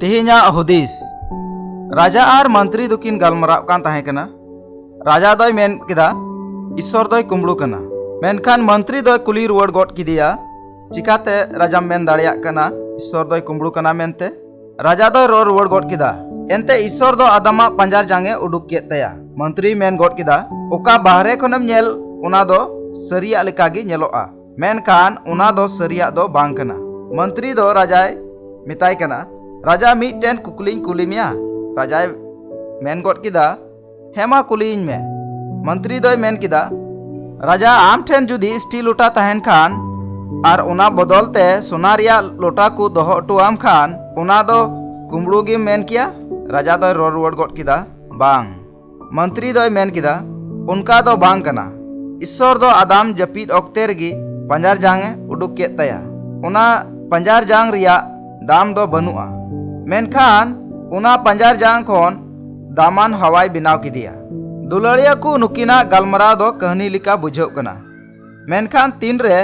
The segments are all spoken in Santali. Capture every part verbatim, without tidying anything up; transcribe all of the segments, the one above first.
ᱛᱮᱦᱮᱧᱟᱜ ᱦᱩᱫᱤᱥ᱾ ᱨᱟᱡᱟ ᱟᱨ ᱢᱚᱱᱛᱨᱤ ᱫᱚᱠᱤᱱ ᱜᱟᱞᱢᱟᱨᱟᱣ ᱠᱟᱱ ᱛᱟᱦᱮᱸ ᱠᱟᱱᱟ᱾ ᱨᱟᱡᱟ ᱫᱚᱭ ᱢᱮᱱ ᱠᱮᱫᱟ, "ᱤᱥᱥᱚᱨ ᱫᱚᱭ ᱠᱩᱢᱵᱽᱲᱩ ᱠᱟᱱᱟ᱾" ᱢᱮᱱᱠᱷᱟᱱ ᱢᱚᱱᱛᱨᱤ ᱫᱚᱭ ᱠᱩᱞᱤ ᱨᱩᱣᱟᱹᱲ ᱜᱚᱫ ᱠᱮᱫᱮᱭᱟ, "ᱪᱤᱠᱟᱛᱮ ᱨᱟᱡᱟᱢ ᱢᱮᱱ ᱫᱟᱲᱮᱭᱟᱜ ᱠᱟᱱᱟ ᱤᱥᱥᱚᱨ ᱫᱚᱭ ᱠᱩᱢᱵᱽᱲᱩ ᱠᱟᱱᱟ ᱢᱮᱱᱛᱮ?" ᱨᱟᱡᱟ ᱫᱚᱭ ᱨᱚᱲ ᱨᱩᱣᱟᱹᱲ ᱜᱚᱫ ᱠᱮᱫᱟ, "ᱮᱱᱛᱮ ᱤᱥᱥᱚᱨ ᱫᱚ ᱟᱫᱟᱢᱟᱜ ᱯᱟᱸᱡᱟᱨ ᱡᱟᱝ ᱮ ᱩᱰᱩᱠ ᱠᱮᱫ ᱛᱟᱭᱟ᱾" ᱢᱚᱱᱛᱨᱤᱭ ᱢᱮᱱ ᱜᱚᱫ ᱠᱮᱫᱟ, "ᱚᱠᱟ ᱵᱟᱦᱨᱮ ᱠᱷᱚᱱᱮᱢ ᱧᱮᱞ, ᱚᱱᱟ ᱫᱚ ᱥᱟᱹᱨᱤᱭᱟᱜ ᱞᱮᱠᱟ ᱜᱮ ᱧᱮᱞᱚᱜᱼᱟ, ᱢᱮᱱᱠᱷᱟᱱ ᱚᱱᱟ ᱫᱚ ᱥᱟᱹᱨᱤᱭᱟᱜ ᱫᱚ ᱵᱟᱝ ᱠᱟᱱᱟ᱾" ᱢᱚᱱᱛᱨᱤ ᱫᱚ ᱨᱟᱡᱟᱭ ᱢᱮᱛᱟᱭ ᱠᱟᱱᱟ, "ᱨᱟᱡᱟ, ᱢᱤᱫᱴᱮᱱ ᱠᱩᱠᱞᱤᱧ ᱠᱩᱞᱤ ᱢᱮᱭᱟ?" ᱨᱟᱡᱟᱭ ᱢᱮᱱ ᱜᱚᱫ ᱠᱮᱫᱟ, "ᱦᱮᱸ, ᱢᱟ ᱠᱩᱞᱤᱭᱤᱧ ᱢᱮ᱾" ᱢᱚᱱᱛᱨᱤ ᱫᱚᱭ ᱢᱮᱱ ᱠᱮᱫᱟ, "ᱨᱟᱡᱟ, ᱟᱢ ᱴᱷᱮᱱ ᱡᱩᱫᱤ ᱥᱴᱤᱞ ᱞᱚᱴᱟ ᱛᱟᱦᱮᱱ ᱠᱷᱟᱱ ᱟᱨ ᱚᱱᱟ ᱵᱚᱫᱚᱞ ᱛᱮ ᱥᱚᱱᱟ ᱨᱮᱭᱟᱜ ᱞᱚᱴᱟ ᱠᱚ ᱫᱚᱦᱚ ᱦᱚᱴᱚᱣᱟᱢ ᱠᱷᱟᱱ, ᱚᱱᱟ ᱫᱚ ᱠᱩᱢᱵᱽᱲᱩ ᱜᱮᱢ ᱢᱮᱱ ᱠᱮᱭᱟ?" ᱨᱟᱡᱟ ᱫᱚᱭ ᱨᱚᱲ ᱨᱩᱣᱟᱹᱲ ᱜᱚᱫ ᱠᱮᱫᱟ, "ᱵᱟᱝ᱾" ᱢᱚᱱᱛᱨᱤ ᱫᱚᱭ ᱢᱮᱱ ᱠᱮᱫᱟ, "ᱚᱱᱠᱟ ᱫᱚ ᱵᱟᱝ ᱠᱟᱱᱟ᱾ ᱤᱥᱥᱚᱨ ᱫᱚ ᱟᱫᱟᱢ ᱡᱟᱹᱯᱤᱫ ᱚᱠᱛᱮ ᱨᱮᱜᱮ ᱯᱟᱸᱡᱟᱨ ᱡᱟᱝ ᱮ ᱩᱰᱩᱠ ᱠᱮᱫ ᱛᱟᱭᱟ᱾ ᱚᱱᱟ ᱯᱟᱸᱡᱟᱨ ᱡᱟᱝ ᱨᱮᱭᱟᱜ ᱫᱟᱢ ᱫᱚ ᱵᱟᱹᱱᱩᱜᱼᱟ, ᱢᱮᱱᱠᱷᱟᱱ ᱚᱱᱟ ᱯᱟᱸᱡᱟᱨ ᱡᱟᱝ ᱠᱷᱚᱱ ᱫᱟᱢᱟᱱ ᱦᱟᱣᱟᱭ ᱵᱮᱱᱟᱣ ᱠᱮᱫᱮᱭᱟ᱾" ᱫᱩᱞᱟᱹᱲᱤᱭᱟᱹ ᱠᱚ, ᱱᱩᱠᱤᱱᱟᱜ ᱜᱟᱞᱢᱟᱨᱟᱣ ᱫᱚ ᱠᱟᱹᱦᱱᱤ ᱞᱮᱠᱟ ᱵᱩᱡᱷᱟᱹᱜ ᱠᱟᱱᱟ, ᱢᱮᱱᱠᱷᱟᱱ ᱛᱤᱱᱨᱮ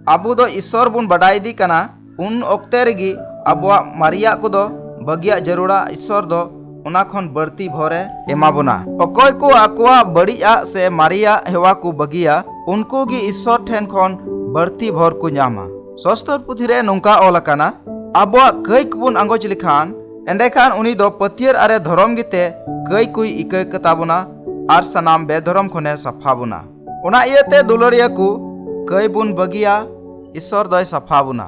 ᱟᱵᱚ ᱫᱚ ᱤᱥᱥᱚᱨ ᱵᱚᱱ ᱵᱟᱰᱟᱭ ᱤᱫᱤ ᱠᱟᱱᱟ, ᱩᱱ ᱚᱠᱛᱮ ᱨᱮᱜᱮ ᱟᱵᱚᱣᱟᱜ ᱢᱟᱨᱮᱭᱟᱜ ᱠᱚᱫᱚ ᱵᱟᱹᱜᱤᱭᱟᱜ ᱡᱟᱹᱨᱩᱲᱟ᱾ ᱤᱥᱥᱚᱨ ᱫᱚ ᱚᱱᱟ ᱠᱷᱚᱱ ᱵᱟᱹᱲᱛᱤ ᱵᱷᱚᱨᱮ ᱮᱢᱟ ᱵᱚᱱᱟ᱾ ᱚᱠᱚᱭ ᱠᱚ ᱟᱠᱚᱣᱟᱜ ᱵᱟᱹᱲᱤᱡᱟᱜ ᱥᱮ ᱢᱟᱨᱮᱭᱟᱜ ᱦᱮᱣᱟ ᱠᱚ ᱵᱟᱹᱜᱤᱭᱟ, ᱩᱱᱠᱩ ᱜᱮ ᱤᱥᱥᱚᱨ ᱴᱷᱮᱱ ᱠᱷᱚᱱ ᱵᱟᱹᱲᱛᱤ ᱵᱷᱚᱨ ᱠᱚ ᱧᱟᱢᱟ᱾ ᱥᱚᱥᱛᱚᱨ ᱯᱩᱛᱷᱤ ᱨᱮ ᱱᱚᱝᱠᱟ ᱚᱞ ᱟᱠᱟᱱᱟ, ᱟᱵᱚᱣᱟᱜ ᱠᱟᱹᱭ ᱠᱚᱵᱚᱱ ᱟᱸᱜᱚᱪ ᱞᱮᱠᱷᱟᱱ, ᱮᱸᱰᱮᱠᱷᱟᱱ ᱩᱱᱤ ᱫᱚ ᱯᱟᱹᱛᱭᱟᱹᱨ ᱟᱨᱮ ᱫᱷᱚᱨᱚᱢ ᱜᱮᱛᱮ ᱠᱟᱹᱭ ᱠᱚᱭ ᱤᱠᱟᱹ ᱠᱟᱛᱟ ᱵᱚᱱᱟ ᱟᱨ ᱥᱟᱱᱟᱢ ᱵᱮᱫᱷᱚᱨᱚᱢ ᱠᱷᱚᱱᱮ ᱥᱟᱯᱷᱟ ᱵᱚᱱᱟ᱾ ᱚᱱᱟ ᱤᱭᱟᱹᱛᱮ ᱫᱩᱞᱟᱹᱲᱤᱭᱟᱹ ᱠᱚ, ᱠᱟᱹᱭ ᱵᱚᱱ ᱵᱟᱹᱜᱤᱭᱟ, ᱤᱥᱥᱚᱨ ᱫᱚᱭ ᱥᱟᱯᱷᱟ ᱵᱚᱱᱟ᱾